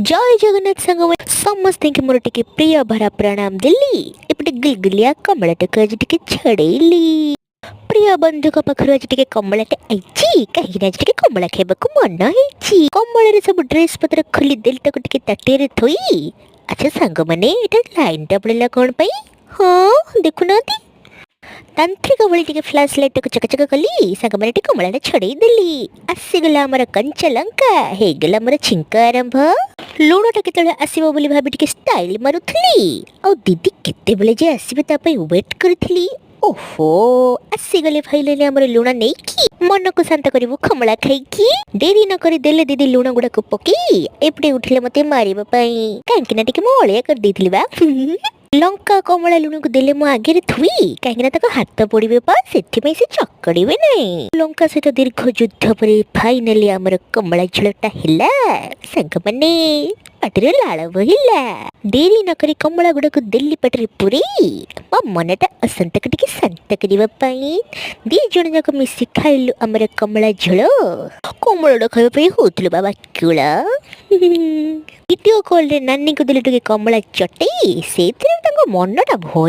ଜୟ ଜଗନ୍ନାଥ ସାଙ୍ଗମାନେ, ସମସ୍ତଙ୍କୁ ମୋର ଟିକେ ପ୍ରିୟ ଭରା ପ୍ରଣାମ ଦେଲି। ଏପଟେ ଗୁଲଗୁଲିଆ କମଳାଟାକୁ ଆଜି ଟିକେ ଛଡ଼େଇଲି। ପ୍ରିୟ ବନ୍ଧୁଙ୍କ ପାଖରୁ ଆଜି ଟିକେ କମଳାଟେ ଆଇଛି, କାହିଁକି ନା ଆଜି ଟିକେ କମଳା ଖାଇବାକୁ ମନ ହେଇଛି। କମଳାରେ ସବୁ ଡ୍ରେସ୍ ପତ୍ର ଖୋଲି ଦେଲି ତାକୁ ଟିକେ ତାଟିଆରେ ଥୋଇ। ଆଚ୍ଛା ସାଙ୍ଗମାନେ, ଏଇଟା ଲାଇନଟା ପଡ଼ିଲା କ'ଣ ପାଇଁ? ହଁ, ଦେଖୁନାହାନ୍ତି, ତାନ୍ତ୍ରିକ ଭଳି ଟିକେ ଫ୍ଲାସ୍ ଲାଇଟ୍ଟାକୁ ଚକଚକ କଲି। ସାଙ୍ଗମାନେ, ଟିକେ କମଳାଟା ଛଡ଼େଇ ଦେଲି। ଆସିଗଲା ଆମର କଞ୍ଚା ଲଙ୍କା, ହେଇଗଲା ଆମର ଛିଙ୍କ ଆରମ୍ଭ। ଲୁଣଟା କେତେବେଳେ ଆସିବ ବୋଲି ଭାବି ଟିକେ ଷ୍ଟାଇଲ ମାରୁଥିଲି ଆଉ ଦିଦି କେତେବେଳେ ଯେ ଆସିବେ ତା ପାଇଁ ୱେଟ୍ କରିଥିଲି। ଓହୋ, ଆସିଗଲେ ଫାଇନାଲି ଆମର ଲୁଣ ନେଇକି। ମନକୁ ଶାନ୍ତ କରିବୁ କମଳା ଖାଇକି। ଡେରି ନ କରି ଦେଲେ ଦିଦି ଲୁଣ ଗୁଡାକୁ ପକେଇ ଏପଟେ ଉଠିଲେ ମତେ ମାରିବା ପାଇଁ, କାହିଁକି ନା ଟିକେ ମୁଁ ଅଳିଆ କରିଦେଇଥିଲି ବା। ଲଙ୍କା କମଳା ଲୁଣକୁ ଦେଲେ ମୋ ଆଗରେ ଥୋଇ, କାହିଁକି ନା ତାକୁ ହାତ ପୋଡିବେ ପା, ସେଥିପାଇଁ ସେ ଚକଡ଼ିବେ ନାହିଁ। ଲଙ୍କା ସହିତ ଦୀର୍ଘ ଯୁଦ୍ଧ ପରେ ଫାଇନାଲି ଆମର କମଳା ଝୋଳଟା ହେଲା। ସାଙ୍ଗମାନେ, ପାଟିରେ ଲାଳ ବୋହିଲା। ଡେରି ନ କରି କମଳା ଗୁଡାକୁ ଦେଲି ପାଟିରେ ପୁରେଇ ମୋ ମନଟା ଅଶାନ୍ତକୁ ଟିକେ ଶାନ୍ତ କରିବା ପାଇଁ। ଦି ଜଣ ଯାକ ମିଶି ଖାଇଲୁ ଆମର କମଳା ଝୋଳ। କମଳାଟା ଖାଇବା ପାଇଁ ହଉଥିଲୁ ବାବା କୁଳ। ଭିଡ଼ିଓ କଲରେ ନାନୀକୁ ଦେଲି ଟିକେ କମଳା ଚଟେଇ, ସେଇଥିରେ ତାଙ୍କ ମନଟା ଭରି